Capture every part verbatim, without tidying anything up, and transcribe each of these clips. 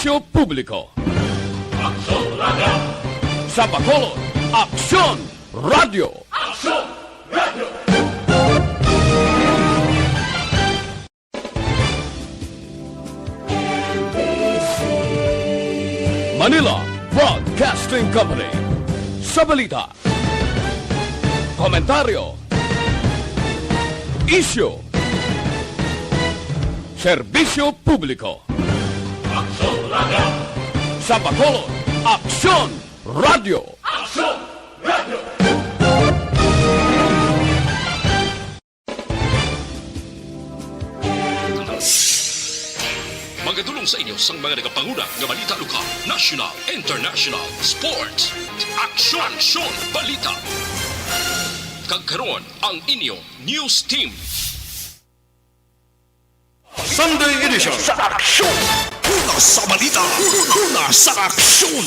Serbisyo publiko. Aksyon Radio. Sa Bacolod, Aksyon Radio. Aksyon Radio. Manila Broadcasting Company. Sa balita, komentaryo, isyu, serbisyo publiko. Aksyon Radio. Sa Bacolod, Aksyon Radio. Aksyon Radio. Magadulong sa inyo sang mga nagapanguna nga balita lokal, national, international, sports, aksyon, aksyon, balita. Kag karon, ang inyo news team. Sunday edition sa Aksyon. Una sa balita, una sa aksyon.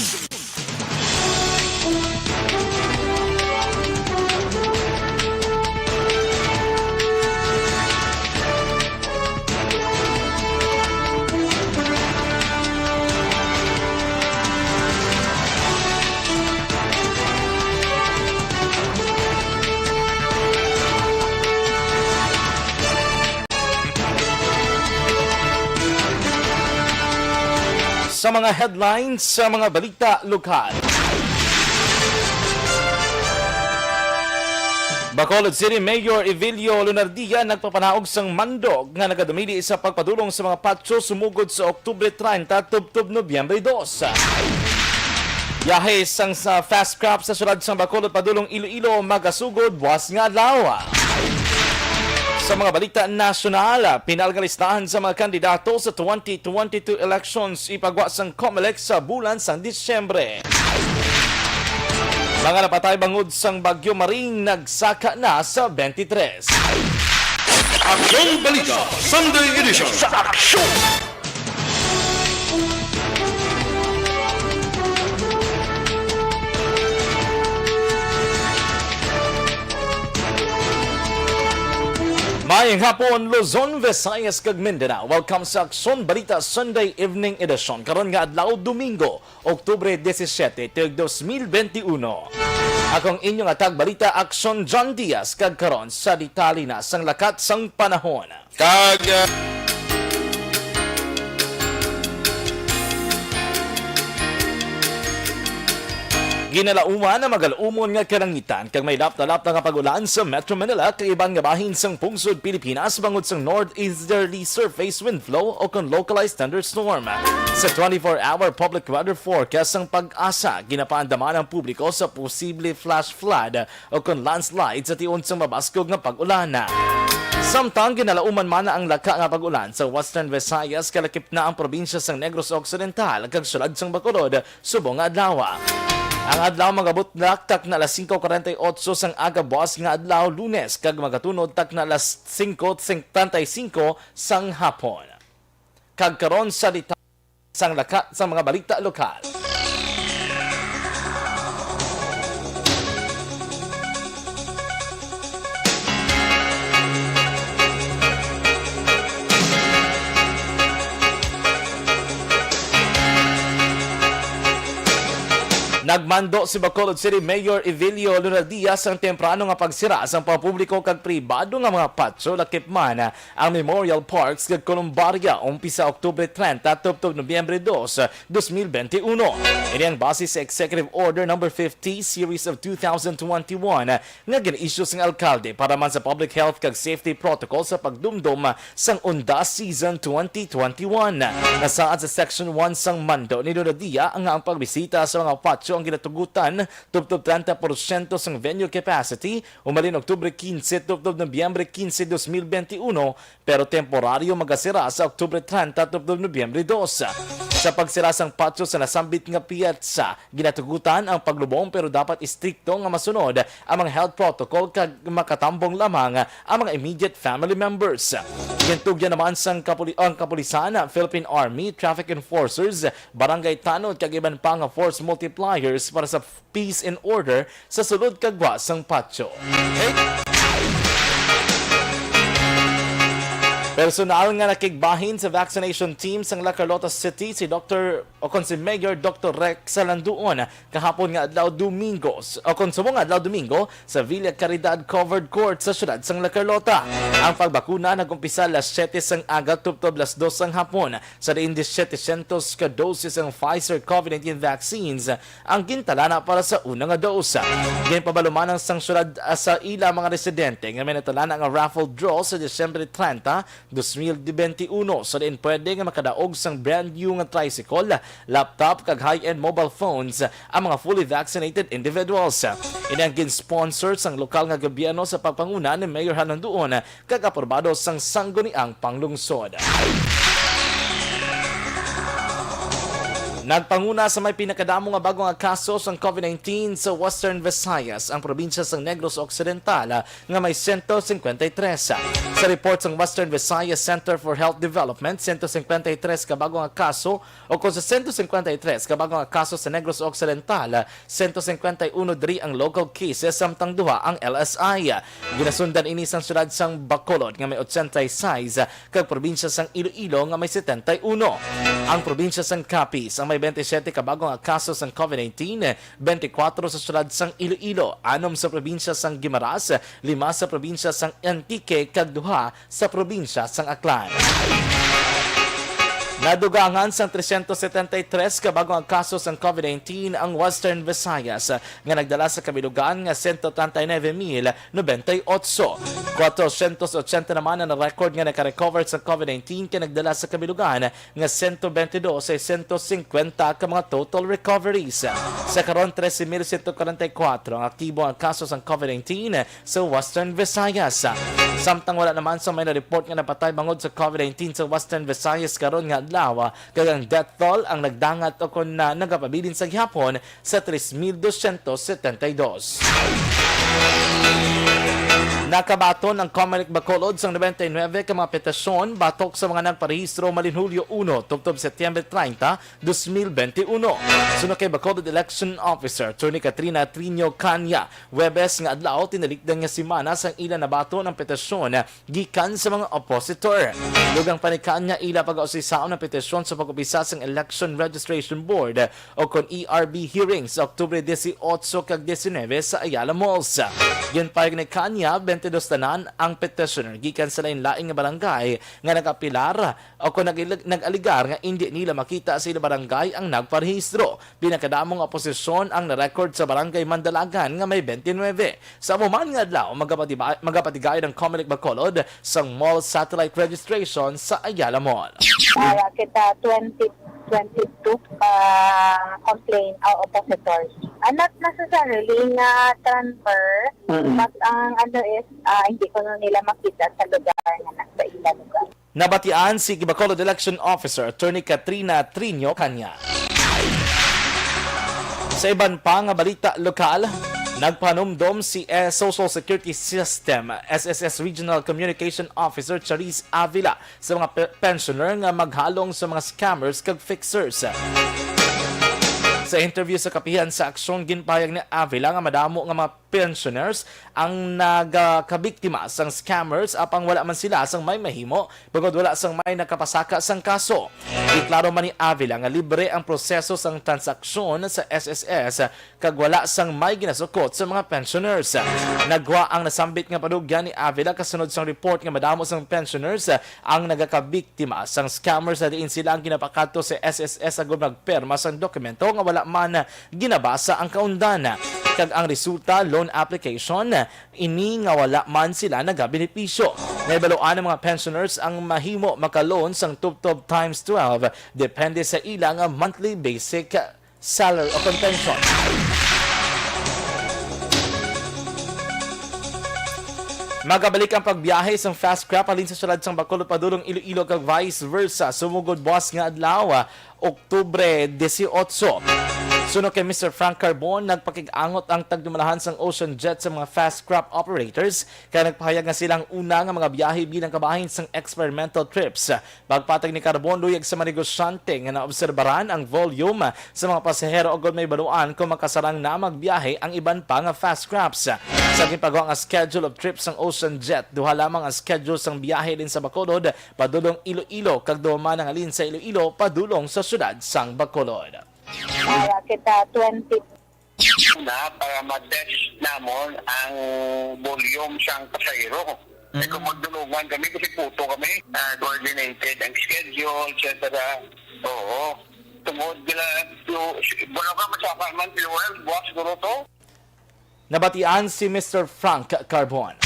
Sa mga headlines, sa mga balita lokal. Bacolod City Mayor Evilio Lunardia nagpapanaog sang mando nga nagadumili sa pagpadulong sa mga patio sumugod sa Oktubre treinta tubtob Nobyembre dos. Biyahe sang sa fast craft sa siyudad sang Bacolod padulong Iloilo magasugod buwas nga adlaw. Sa mga balita nasyonal, pinal nga listahan sa mga kandidato sa twenty twenty-two elections ipagwa sang Comelec sa bulan sang Disyembre. Mga napatay bangod sang Bagyo Maring nagsaka na sa twenty-three. Aksyon Balita Sunday Edition sa Aksyon. Maayong hapon, Luzon, Visayas, kag Mindanao. Welcome sa Aksyon Balita Sunday Evening Edition. Karon nga adlaw, Domingo, Oktubre disisiete, tuig dos mil benti uno. Akong inyong atag balita, Aksyon John Diaz, kag karon sa detalye na sang lakat sang panahon. Kag, ah, ginalauman ang magalumon nga kalangitan kag may lapta-lapta nga pag-ulan sa Metro Manila kag iban nga bahin sang pungsod Pilipinas bangod sang northeasterly surface wind flow o kon localized thunderstorm. Sa twenty-four hour public weather forecast sang PAGASA, ginapaandam ang publiko sa posible flash flood o kon landslide sa tion sang mabaskog nga pag-ulan. Samtang ginalauman man ang laka nga pag-ulan sa Western Visayas, kalakip na ang probinsya sang Negros Occidental kag siyudad sang Bacolod subong nga adlaw. Ang adlaw mag-abot na takna alas singko kuwarenta y otso sang aga buwas nga adlaw, Lunes, kag magatunod takna alas singko treinta y cinco sang hapon. Kag karon sa detalye sang laka sa mga balita lokal. Nagmando si Bacolod City Mayor Evilio Lunardia sang temprano nga pagsira sang pampubliko kag pribado nga mga patio, lakip man ang Memorial Parks kag Columbaria, umpisa Oktubre treinta tubtob Nobyembre dos, dos mil benti uno. Ini ang base sa Executive Order Number Fifty, Series of two thousand twenty-one, nga gin-issue sang alkalde para man sa public health kag safety protocol sa pagdumdom sang Undas Season twenty twenty-one. Nasaad sa Section one sang mando ni Lunardia nga ang pagbisita sa mga patio ang ginatugutan tubtob treinta porsyento sang venue capacity, umalin Oktubre quince tubtob Nobyembre quince, dos mil benti uno, pero temporaryo magasira sa Oktubre treinta tubtob Nobyembre dos. Sa pagsira sang patio sa nasambit nga petsa, ginatugutan ang paglubong, pero dapat istrikto nga masunod ang mga health protocol kag makatambong lamang ang mga immediate family members. Gintugyan naman sang kapuli-, ang kapulisan, Philippine Army, traffic enforcers, barangay tanod kag iban pa nga force multipliers para sa peace and order sa sulod kag gwa sang patio. Personal nga nakigbahin sa vaccination team sang La Carlota City si Doctor o kon si Mayor Doctor Rex Salanduon kahapon nga adlaw Domingo s-, o kon subong nga adlaw Domingo sa Villa Caridad Covered Court sa siyudad sang La Carlota. Ang pagbakuna nag-umpisa alas siyete sang aga tubtob alas dos sang hapon, sa diin disisyete syentos ka dosis ang Pfizer COVID nineteen vaccines ang gintalana para sa una nga dose. Ginpabalumanan sang siyudad, ah, sa ila mga residente nga may natalana nga raffle draw sa Disyembre treinta, dos mil benti uno, sa diin pwede nga makadaog sang brand new nga tricycle, laptop, kag high-end mobile phones ang mga fully vaccinated individuals. Ini ang gin-sponsor sang lokal nga gobyerno sa pagpanguna ni Mayor Halanduon kag aprobado sang sangguniang panglungsod. Nagpanguna sa may pinakadamo nga bago nga kaso sang COVID nineteen sa Western Visayas ang probinsya sang Negros Occidental, nga may sento cincuenta y tres. Sa report sang Western Visayas Center for Health Development, sento cincuenta y tres ka bago nga kaso, o kon sa sento cincuenta y tres ka bago nga kaso sa Negros Occidental, sento cincuenta y uno diri ang local cases, samtang duha ang L S I. Ginasundan ini sang siyudad sang Bacolod nga may ochenta y seis, kag probinsya sang Iloilo nga may setenta y uno. Ang probinsya sang Capiz ang may bente y siyete ka bago nga kaso sang COVID nineteen, bente y kuwatro sa siyudad sang Iloilo, anom sa probinsya sang Guimaras, lima sa probinsya sang Antique, kag duha sa probinsya sang Aklan. Nadugangan sang tresyentos setenta y tres ka bago nga kaso sang COVID nineteen ang Western Visayas, nga nagdala sa kabilugan nga sento treinta y nueve mil noventa y ocho. Cuatrocientos ochenta naman ang na-record nga naka-recover sa COVID nineteen, kag nagdala sa kabilugan nga sento bente dos sa sento singkwenta ka mga total recoveries. Sa karon, trese mil sento kwarenta y kuwatro ang aktibo nga kaso sang COVID nineteen sa Western Visayas. Samtang wala naman sa may na-report nga napatay bangod sa COVID nineteen sa Western Visayas karon nga adlaw, kag ang death toll ang nagdangat o kon na nagapabilin sa gihapon sa tres mil dosyentos setenta y dos. Nakabaton ang Comelec Bacolod sang nobenta y nuebe ka mga petisyon batok sa mga nagparehistro malin Hulyo uno tubtob Setyembre treinta, dos mil benti uno. Suno kay Bacolod Election Officer Attorney Katrina Triño Caña, Huwebes nga adlaw tinalikdan nga semana sang ila nabaton ang petisyon gikan sa mga oppositor. Dugang pa ni Caña, ila pagausisaon ang petisyon sa pag-umpisa sang Election Registration Board o kon E R B hearing sa Oktubre dieciocho kag diecinuebe sa Ayala Malls. Ginpahayag ni Caña, bente dos tanan ang petitioner gikan sa lain-lain nga barangay nga nag-apilar o kon nag-, nag-aligar nga indi nila makita sa ila barangay ang nagparehistro. Pinakadamo nga oposisyon ang na-record sa Barangay Mandalagan nga may bente nuebe. Sa amo man nga adlaw, magapatiba-, magapatigayon ang Comelec Bacolod sang mall satellite registration sa Ayala Mall. Wala kita twenty twenty-two ka complaint o oppositors. Ah, not necessarily nga transfer, Mm. But ang ano is, ah, hindi ko na nila makita sa lugar nga nasa ila lugar. Nabatian si Bacolod Election Officer Attorney Katrina Triño Caña. Sa iban pa nga balita lokal, nagpanumdom si, eh, Social Security System, S S S Regional Communication Officer Charis Avila sa mga pe-, pensioner nga maghalong sa mga scammers kag fixers. Sa interview sa Kapihan sa Aksyon, ginpahayag ni Avila nga madamo nga mga pensioners ang nagakabiktima sang scammers, apang wala man sila sang may mahimo bangod wala sang may nakapasaka sang kaso. Giklaro man ni Avila nga libre ang proseso sang transaksyon sa S S S kag wala sang may ginasukot sa mga pensioners. Nagwa ang nasambit nga panugyan ni Avila kasunod sang report nga madamo sang pensioners ang nagakabiktima sang scammers, sa diin sila ang ginapakadto sa S S S agud magpirma sang dokumento nga wala man ginabasa ang kaundan. Kag ang resulta, loan application, ini nga wala man sila nagabenepisyo. Nahibaluan ang mga pensioners ang mahimo maka-loan sang tubtob times twelve, depende sa ila nga monthly basic salary o kon pension. Magabalik ang pagbiyahe sang fast craft halin sa siyudad sang Bacolod padulong Iloilo kag vice versa, sumugod buwas nga adlaw, Oktubre dieciocho. Suno kay Mister Frank Carbon, nagpakig-angot ang tagdumalahan sang Ocean Jet sa mga fast craft operators, kay nagpahayag nga sila ang una nga mga biyahe bilang kabahin sang experimental trips. Pagpatag ni Carbon, luyag sa mga negosyante nga naobserbaran ang volume sa mga pasahero ug may baluan kung makasarang na magbiyahe ang iban pa nga fast crafts. Sa ginpagawa nga schedule of trips sang Ocean Jet, duha lamang ang schedule sang biyahe din sa Bacolod, padulong Iloilo, kag duha man ang halin sa Iloilo padulong sa siyudad sang Bacolod. Wala kita twenty. Na para ma-test namon ang volume sang pasahero. Kay kung magdulungan kami, kasi puto kami, ah, coordinated ang schedule, et cetera. Oo. Tungod nila, yung, wala ka masaka man, fuel, buwas, siguro to. Nabatian si Mister Frank Carbon.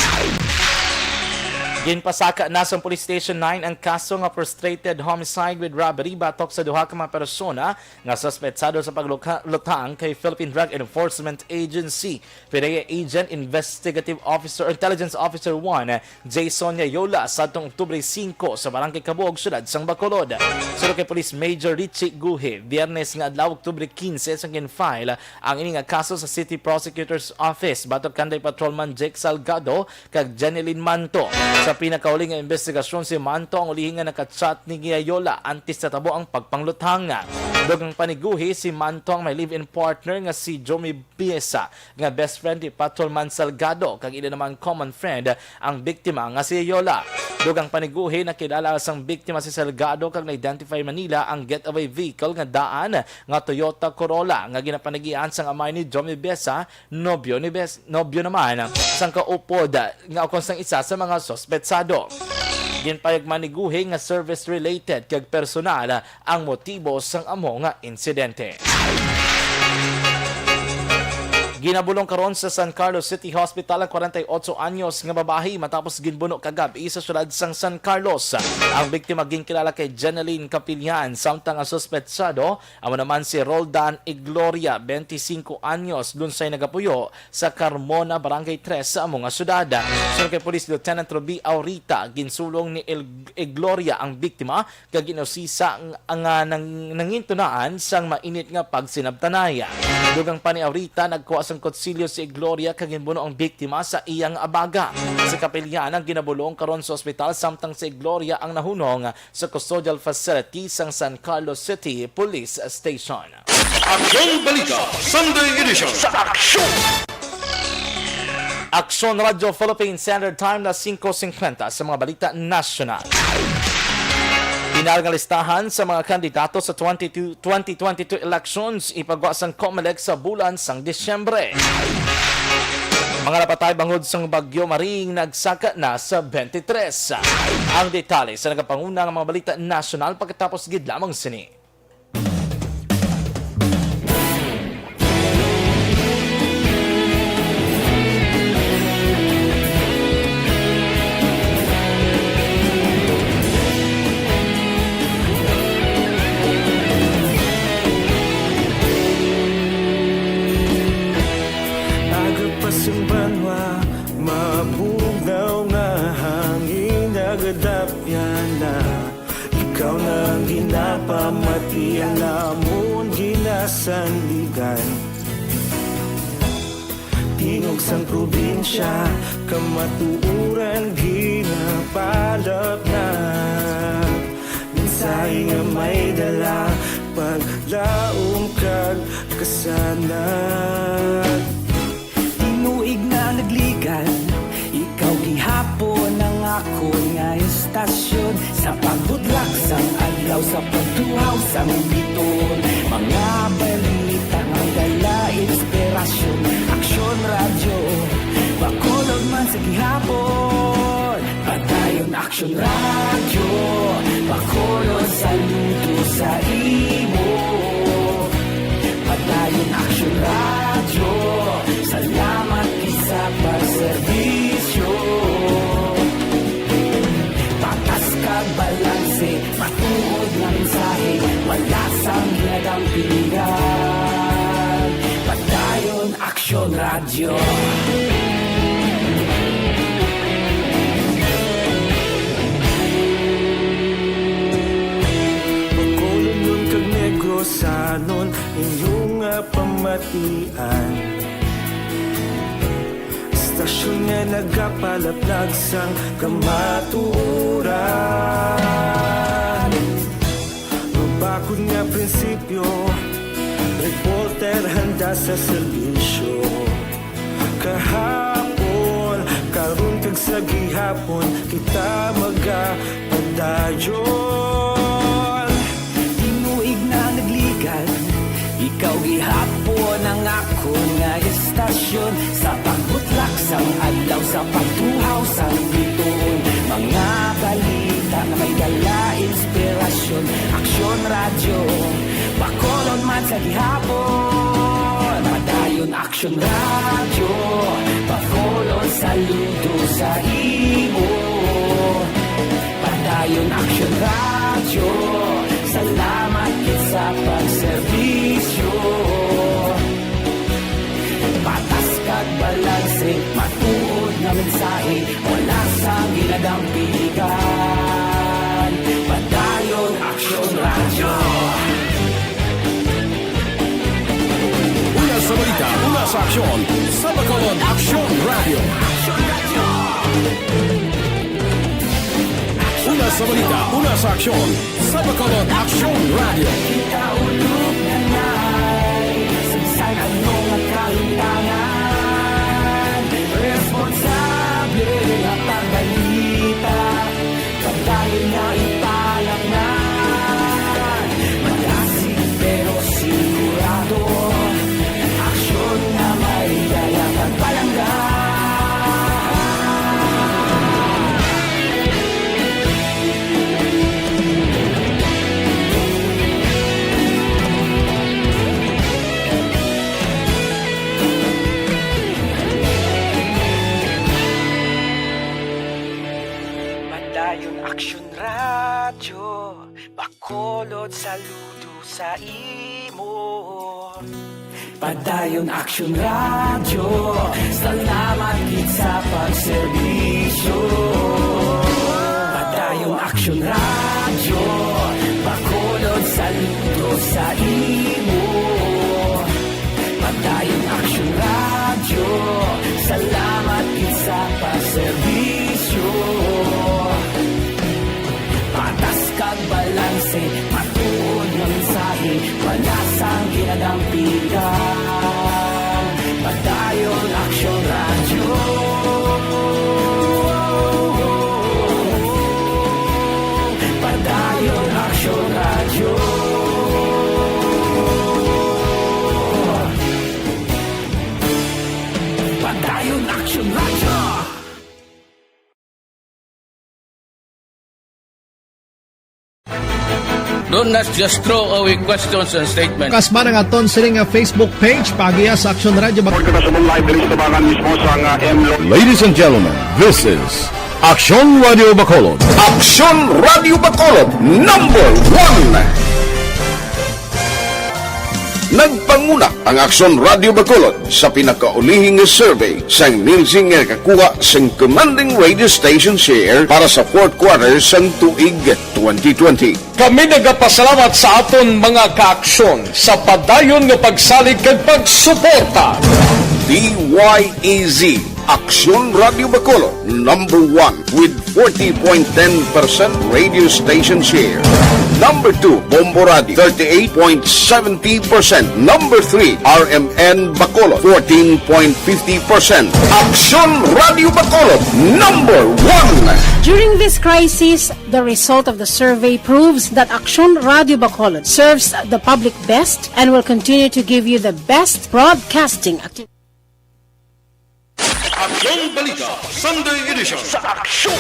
Ginpasaka na sa Police Station nine ang kaso nga frustrated homicide with robbery batok sa duha ka mga persona nga suspetsado sa paglutang kay Philippine Drug Enforcement Agency, PDEA Agent Investigative Officer, Intelligence Officer one, Jason Yayola, sa atong Oktubre singko sa Barangay Cabog, siyudad sang Bacolod. Suno kay Police Major Richie Guhi, Biyernes nga adlaw, Oktubre quince, sang gin-file ang ini nga kaso sa City Prosecutor's Office batok kanday Patrolman Jake Salgado kag Jenilyn Manto. Sa pinakauli nga investigasyon, si Manto ang ulihi nga naka-chat ni Giayola antes natabo ang pagpanglutang. Dugang pa ni Guhi, si Manto ang may live-in partner nga si Jomi Piesa, nga best friend ni Patrolman Salgado, kag ila naman common friend ang biktima nga si Yola. Dugang pa ni Guhi, nakilala sang biktima si Salgado kag na-identify man nila ang getaway vehicle nga daan nga Toyota Corolla nga ginapanagian sang amay ni Jomi Besa, nobyo ni Bes-, nobyo naman sang kaupod nga ukon sang isa sa mga suspetsado. Ginpayag man ni Guhi nga service-related kag personal ang motibo sang amo nga insidente. Ginabulong karon sa San Carlos City Hospital ang kwarenta y otso anyos nga babayi matapos ginbuno kagab-i sa siyudad sang San Carlos. Ang biktima ginkilala kay Jeneline Capillan, samtang ang suspetsado amo naman si Roldan Igloria, twenty-cinco anyos, lunsay nagapuyo sa Carmona, Barangay Tres, sa amo nga siyudad. Suno kay Police Lieutenant Ruby Aurita, ginsulong ni El-, Igloria ang biktima kag gin-usisa ang, ang, ah, nang, nangintunaan sang mainit nga pagsinabtanay. Dugang pa ni Aurita, nagkuha sang kutsilyo si Igloria kag ginbuno ang biktima sa iyang abaga. Si Capillan ang ginabulong karon sa ospital, samtang si Igloria ang nahunong sa custodial facility sang San Carlos City Police Station. Aksyon Balita Sunday Edition. Sa Aksyon! Aksyon Radyo Philippine Standard Time, las singko singkwenta sa mga balita nasyonal. Pinar nga listahan sa mga kandidato sa twenty-two, twenty twenty-two elections ipagwa sang Comelec sa bulan sang Disyembre. Mga napatay bangod sang Bagyo Maring nagsaka na sa twenty-three. Ang detalye sa nagapanguna nga mga balita nasyonal pagkatapos gid lamang sini. Aga pa sang banwa, mabugnaw nga hangin nagadapyan na. Ikaw na ang ginapamati, ang amon ginasandigan. Tingog sang probinsya, kamatuoran ginapalapnag. Mensahe nga may dala, paglaom kag kasanag. Tinuig na nagligan, ikaw gihapon ang akon nga estasyon. Sa pagbudlak sang adlaw, sa pagtuhaw sang biton, mga balita nga dala inspirasyon. Aksyon Radyo, Bacolod man sa gihapon. Padayon Aksyon Radyo, Bacolod, saludo sa imo. Padayon Aksyon Radyo, salamat gid sa pagserbisyo. Patas kag balanse, matuod nga mensahe, wala sang ginadampingan. Padayon Aksyon Radyo. Bacolod kag Negros, Sanon inyong nga pamatian. Istasyon nga nagapalaplag sang kamatuoran. Mabakod nga prinsipyo, reporter handa sa serbisyo. Kahapon, karon kag sa gihapon, kita magapadayon. Tinuig na nagligad, ikaw gihapon ang akon nga istasyon. Sa pagbutlak sang adlaw, sa pagtuhaw sang bituon, mga balita nga may dala inspirasyon. Aksyon Radyo, Bacolod man sa gihapon. Padayon Aksyon Radyo, Bacolod, saludo sa imo. Padayon Aksyon Radyo, salamat gid sa pagserbisyo. Patas kag balanse, matuod nga mensahe, wala sang ginadampigan. Padayon Aksyon Radyo. Una sa balita, una sa aksyon, sa Bacolod Aksyon Radyo. Una sa balita, una sa aksyon, sa Bacolod Aksyon Radyo. Kita ulog na nay, sa bisan ano nga kahimtangan, responsable nga pagbalita. Padayon nga ipalangnan, malasig pero sigurado. Aksyon nga may dala kag palangga. Padayon Aksyon Radyo, Bacolod, saludo sa imo. Padayon Aksyon Radyo, salamat gid sa pagserbisyo. Padayon Aksyon Radyo, Bacolod, saludo sa imo. Padayon Aksyon Radyo, salamat gid sa pagserbisyo. Patas kag balanse, matuod nga mensahe, wala sang ginadampigan. Padayon Aksyon Radyo. Padayon Aksyon Radyo. Padayon Aksyon Radyo. Don't, let's just throw away questions and statements. Kasman ang aton sini nga Facebook page, paagiha sa Aksyon Radyo Bac- Report kita sa Moon Live diri sa tabangan mismo sang, ah, M Lo- Ladies and gentlemen, this is Aksyon Radyo Bacolod. Aksyon Radyo Bacolod, number one. Nagpanguna ang Aksyon Radyo Bacolod sa pinakaulihi nga survey sang Nielsen nga nakakuha sang commanding radio station share para sa fourth quarter sang tuig twenty twenty. Kami nagapasalamat sa aton mga kaaksyon sa padayon nga pagsalig kag pagsuporta. D Y E Z, Aksyon Radyo Bacolod, number one with forty point ten percent radio station share. Number two, Bombo Radio, thirty-eight point seventy percent. Number three, R M N Bacolod, fourteen point fifty percent. Aksyon Radyo Bacolod, number one. During this crisis, the result of the survey proves that Aksyon Radyo Bacolod serves the public best and will continue to give you the best broadcasting activity. Aksyon Balita, Sunday Edition. Sa Aksyon!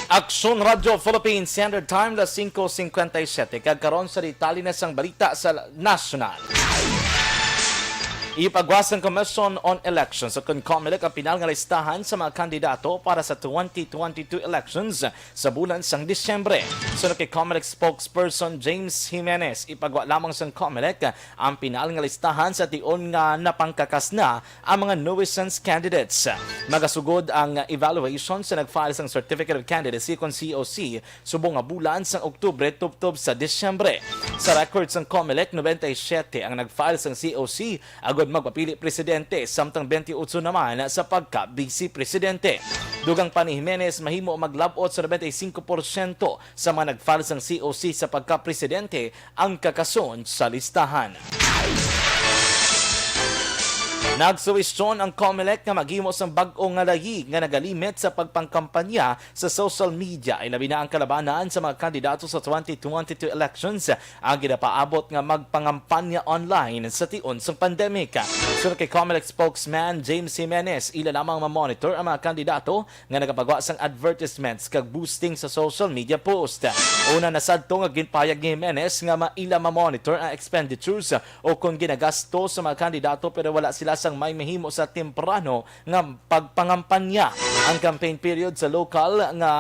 Aksyon Radyo Philippines Standard Time, las singko singkwenta y siyete. Kag karon sa detalye na sang balita sa nasyonal. Ipagwa sang Commission on Elections o kon COMELEC ang pinal nga listahan sa mga kandidato para sa twenty twenty-two elections sa bulan sang Disyembre. Suno kay COMELEC spokesperson James Jimenez, ipagwa lamang sang COMELEC ang pinal nga listahan sa tion nga napangkakas na ang mga nuisance candidates. Magasugod ang evaluation sa nag-file sang Certificate of Candidacy kon C O C subong nga bulan sang Oktubre tubtob sa Disyembre. Sa record sang COMELEC, nobenta y siyete ang nag-file sang C O C agod magpapili presidente, samtang bente otso naman sa pagka-vice presidente. Dugang pa ni Jimenez, mahimo maglab-ot sa nobenta y singko porsyento sa mga nag-file sang C O C sa pagka-presidente ang kakason sa listahan. Nagsuwestyon ang COMELEC nga maghimo sang bag-o nga layi nga nagalimit sa pagpangkampanya sa social media, ilabi na ang kalabanan sa mga kandidato sa twenty twenty-two elections ang ginapaabot nga magpangampanya online sa tion sang pandemic. Suno kay COMELEC spokesman James Jimenez, ila lamang ma-monitor ang mga kandidato nga nagapagwa sang advertisements kag boosting sa social media post. Una na sadto nga ginpahayag ni Jimenez nga ma-, ila ma-monitor ang expenditures o kon ginagasto sa mga kandidato, pero wala sila sang may mahimo sa temprano nga pagpangampanya. Ang campaign period sa lokal nga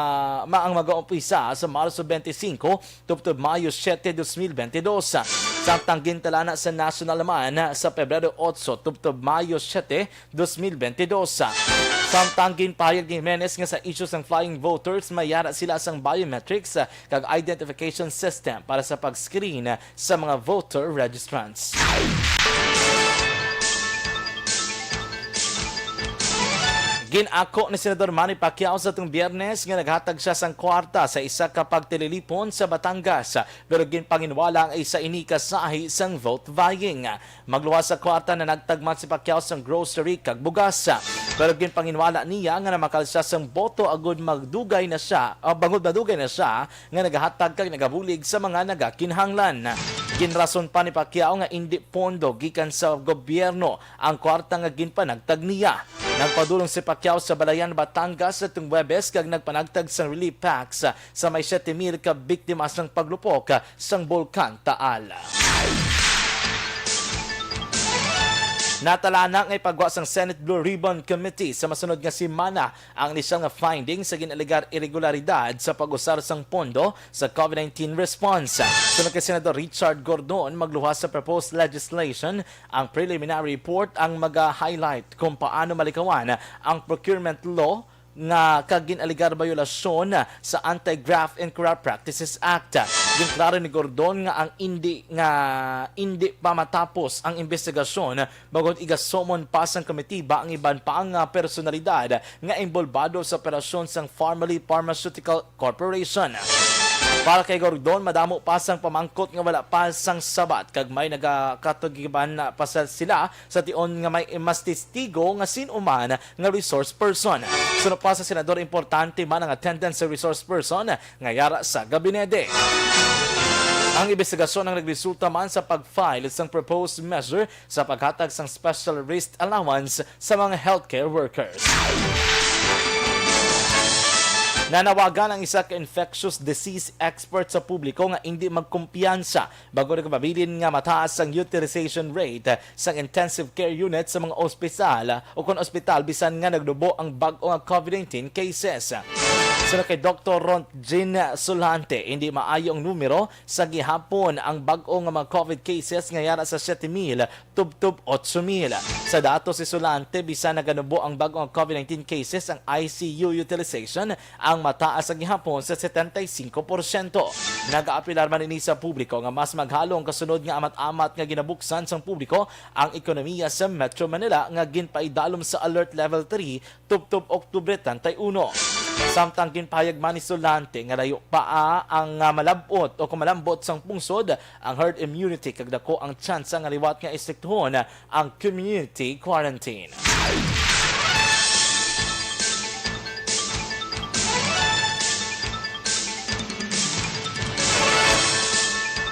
ma-, ang mag-uumpisa sa Marso twenty-five tubtob Mayo siete, dos mil bente dos. Samtang gintalana sa national naman sa Pebrero otso tubtob Mayo siete, dos mil bente dos. Samtang ginpahayag ni Jimenez nga sa isyu sang flying voters, may yara sila sang biometrics kag identification system para sa pag-screen sa mga voter registrants. Gin-ako ni Senador Manny Pacquiao sa tung Biyernes nga naghatag siya sang kwarta sa isa ka pagtililipon sa Batangas, pero ginpanginwala ang isa ini ka sahi sang vote buying. Magluwas sa kwarta, nanagtag man si Pacquiao sang grocery kag bugas. Pero ginpanginwala niya nga namakal siya sang boto agud madugay na siya, ah, bangod madugay na siya nga nagahatag kag nagabulig sa mga nagakinahanglan. Ginrason pa ni Pacquiao nga indi pondo gikan sa gobyerno ang kwarta nga ginpanagtag niya. Nagpadulong si Pacquiao sa Balayan, Batangas, sa tung Huwebes kag nagpanagtag sang relief packs sa may siyete mil ka biktima sang paglupok sang Bulkan Taal. Natalana nga ipagwa sang Senate Blue Ribbon Committee sa masunod nga semana ang inisyal nga findings sa gin-alegar irregularidad sa pag-usar sang pondo sa COVID nineteen response. Suno kay Senador Richard Gordon, magluwas sa proposed legislation ang preliminary report ang maga-highlight kung paano malikawan ang procurement law nga kag gin-alegar bayolasyon sa Anti-Graft and Corrupt Practices Act. Ginklaro ni Gordon nga ang indi, nga indi pa matapos ang imbestigasyon bangod igasumon pa sang komitiba ang iban pa nga personalidad nga inbolbado sa operasyon sang Farmally Pharmaceutical Corporation. Para kay Gordon, madamo pa sang pamangkot nga wala pa sang sabat kag may nagakatugiban pa sa sila sa tion nga may mas testigo nga sin-o man nga resource person. Suno pa sa senador, importante man ang attendance sa resource person nga yara sa gabinete. Ang imbestigasyon ang nagresulta man sa pag-file sang proposed measure sa paghatag sang special rest allowance sa mga healthcare workers. Nanawagan ang isa ka infectious disease expert sa publiko nga indi magkumpiyansa bangod nagapabilin nga mataas ang utilization rate sang intensive care unit sa mga ospital o kon ospital bisan nga nagnubo ang bag-o nga COVID nineteen cases. Suno kay Doktor Ron Jean Sulante, hindi maayo ang numero sa gihapon ang bag-o nga mga COVID cases nga yara sa siyete mil tubtob otso mil. Sa datos si Sulante, bisan naganubo ang bag-o nga COVID nineteen cases, ang I C U utilization ang mataas sa gihapon sa setenta y cinco porsyento. Nagaapelar man ini sa publiko nga mas maghalo ang kasunod nga amat-amat nga ginabuksan sang publiko ang ekonomiya sa Metro Manila nga ginpaidalom sa Alert Level three tubtob Oktubre treinta y uno. Samtang ginpahayag man ni Sulante nga layo pa ang, ah, malab-ot o kung malambot sang pungsod ang herd immunity kag dako ang tsansa nga liwat nga istriktuhon ang community quarantine.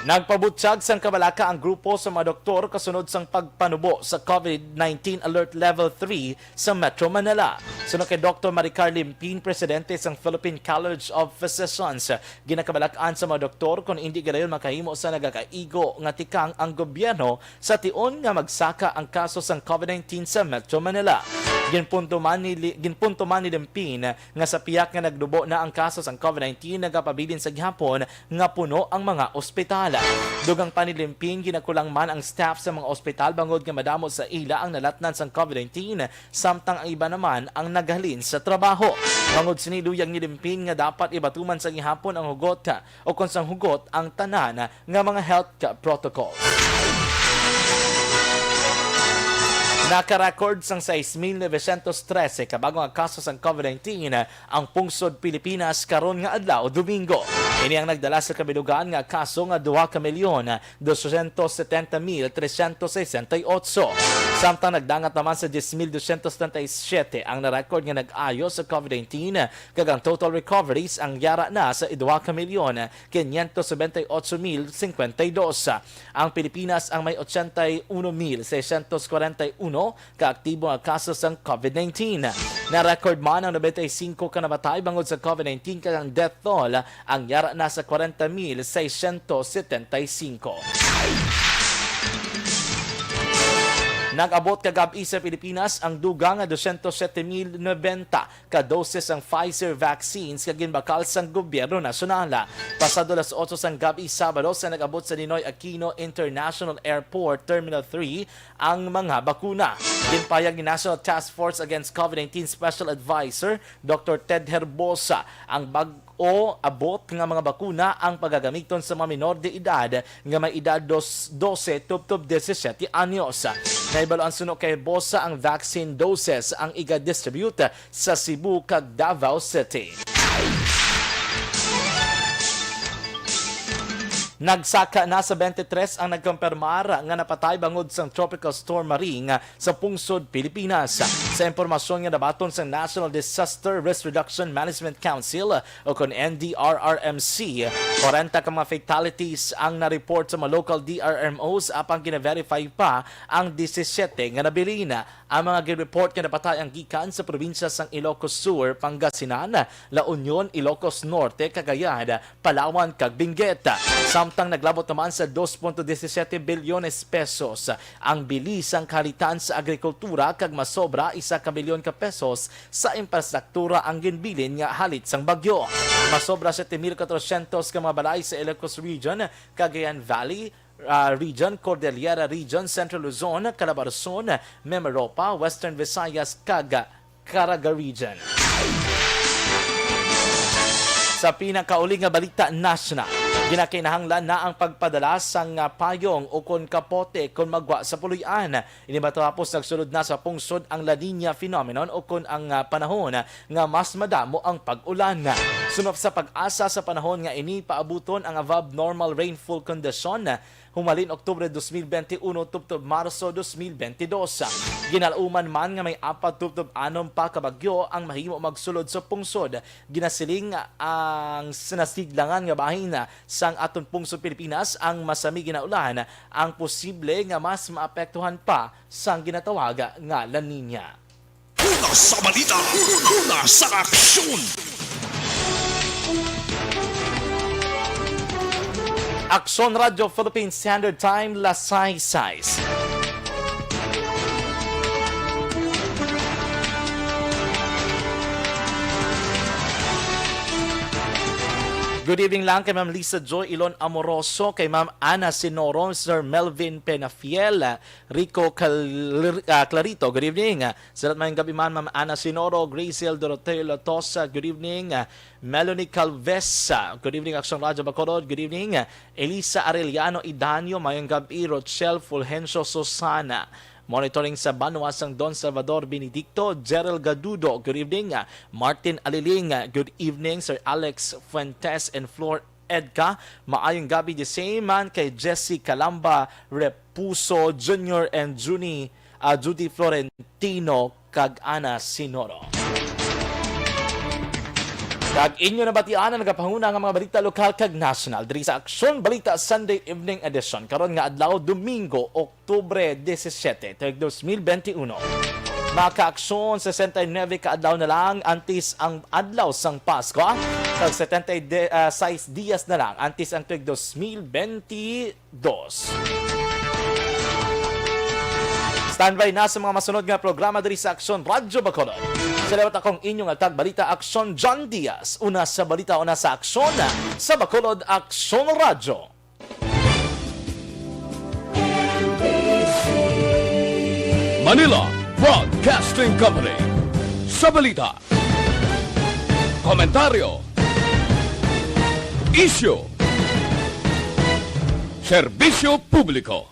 Nagpabutyag sang kabalaka ang grupo sa mga doktor kasunod sang pagpanubo sa COVID nineteen Alert Level three sa Metro Manila. Suno kay Doktor Maricar Limpin, presidente sang Philippine College of Physicians, ginakabalak-an sa mga doktor kon indi gadayon makahimo sa nagakaigo nga tikang ang gobyerno sa tion nga magsaka ang kaso sang COVID nineteen sa Metro Manila. Ginpunto man ni Li-, ginpunto man ni Limpin nga sa pihak nga nagdubo na ang kaso sang COVID nineteen, nagapabilin sa gihapon nga puno ang mga ospital. Dugang pa ni Limpin, ginakulang man ang staff sa mga ospital bangod nga madamo sa ila ang nalatnan sang COVID nineteen, samtang ang iba naman ang naghalin sa trabaho. Bangod sini, luyag ni Limpin nga dapat ibatuman sa gihapon ang hugot o kon sang hugot ang tanan nga mga health protocols. Naka-record sang sais mil novecientos trese ka bag-o nga kaso sang COVID nineteen ang pungsod Pilipinas karon nga adlaw, Domingo. Ini ang nagdala sa kabilugan nga kaso nga duha ka milyon dosyentos setenta mil tresyentos sesenta y otso. Samtang nagdangat naman sa diyes mil dosyentos trenta y siyete ang na-record nga nag-ayo sa COVID nineteen, kag ang total recoveries ang yara na sa duha ka milyon quinientos noventa y ocho mil cincuenta y dos. Ang Pilipinas ang may ochenta y uno mil seiscientos cuarenta y uno ka aktibo nga kaso sang COVID nineteen. Na-record man ang nobenta y singko ka namatay bangod sa COVID nineteen, kag ang death toll ang yara na sa kwarenta mil seiscientos setenta y singko. Nag-abot kagab-i sa Pilipinas ang dugang nga dosyentos siyete mil nobenta ka doses sang Pfizer vaccines nga ginbakal sang gobyerno nasyonal. Pasado las otso sang gab-i Sabado, sa nag-abot sa Ninoy Aquino International Airport Terminal three ang mga bakuna. Ginpahayag ni National Task Force Against COVID nineteen Special Advisor Doktor Ted Herbosa ang bag-o abot nga mga bakuna ang pagagamiton sa mga minor de edad nga may edad dos, dose tubtob disisiete anyos. Nahibaluan suno kay Herbosa ang vaccine doses ang iga-distribute sa Cebu kag Davao City. Nagsaka na sa twenty-three ang nagkumpirmar nga napatay bangod sang Tropical Storm Marie sa pungsod Pilipinas. Sa impormasyon nga nabaton sa National Disaster Risk Reduction Management Council, o kon N D R R M C, kwarenta ka mga fatalities ang na-report sa mga local D R M Os, apang gina-verify pa ang disisiete nga nabilin. Ang mga gin-report nga napatay ang gikan sa probinsya sang Ilocos Sur, Pangasinan, La Union, Ilocos Norte, Cagayan, Palawan, kag Benguet. Samtang naglabot naman sa dos punto disisiete bilyones pesos ang bili sang kahalitan sa agrikultura, kag masobra isa ka bilyon ka pesos sa infrastruktura ang ginbilin nga halit sang bagyo. Masobra siyete mil kwatrocientos ka mga balay sa Ilocos Region, Cagayan Valley, ah, Region, Cordillera Region, Central Luzon, Calabarzon, Mimaropa, Western Visayas, kag Caraga Region. Sa pinakauli nga balita nasyonal, ginakinahanglan na ang pagpadala sang, ah, payong ukon kapote kon magwa sa puloy-an. Ini matapos nagsulod na sa pungsod ang La Niña phenomenon, ukon ang, ah, panahon nga mas madamo ang pag-ulan. Suno sa PAGASA, sa panahon nga ini paabuton ang above normal rainfall condition, humalin Oktubre dos mil benti uno tubtob Marso dos mil benti dos. Ginalauman man nga may apat tubtob anom pa ka bagyo ang mahimo magsulod sa pungsod. Ginasiling ang sinasidlangan nga bahin sang aton pungsod Pilipinas ang masami ginaulan, ang posible nga mas maapektuhan pa sang ginatawag nga La Niña. Una sa balita, una sa aksyon. Aksyon Radyo Philippine Standard Time, las sais sais. Good evening lang kay Ma'am Lisa Joy Ilon Amoroso, kay Ma'am Ana Sinoro, Sir Melvin Penafiel, Rico Cal-, ah, Clarito, good evening. Sa lahat, maayong gab-i man, Ma'am Ana Sinoro, Graciel Doroteo Latosa, good evening. Melanie Calvesa, good evening, Aksyon Radyo Bacolod, good evening. Elisa Arellano Idanio, maayong gab-i. Rochelle Fulgencio Susana, monitoring sa banwa sang Don Salvador Benedicto. Gerald Gadudo, good evening. Martin Aliling, good evening. Sir Alex Fuentes and Flor Edka, maayong gab-i. The same man kay Jesse Calamba, Repuso Junior and Junie, ah, Judy Florentino, kag Ana Sinoro. Kag inyo nabatian ang nagapahuna nga mga balita lokal kag nasyonal diri sa Aksyon Balita Sunday Evening Edition karon nga adlaw, Domingo, Oktubre disisiete, tuig dos mil benti uno. Mga kaaksyon, sesenta y nuebe ka adlaw na lang antes ang adlaw sang Pasko, kag setenta y seis dias na lang antes ang tuig dos mil benti dos. Standby na sa mga masunod nga programa diri sa Aksyon Radyo Bacolod. Sa liwat, akong inyong alkag balita, Aksyon John Diaz. Una sa balita, una sa aksyon, sa Bacolod Aksyon Radyo. Manila Broadcasting Company. Sa balita, komentaryo, isyu, serbisyo publiko.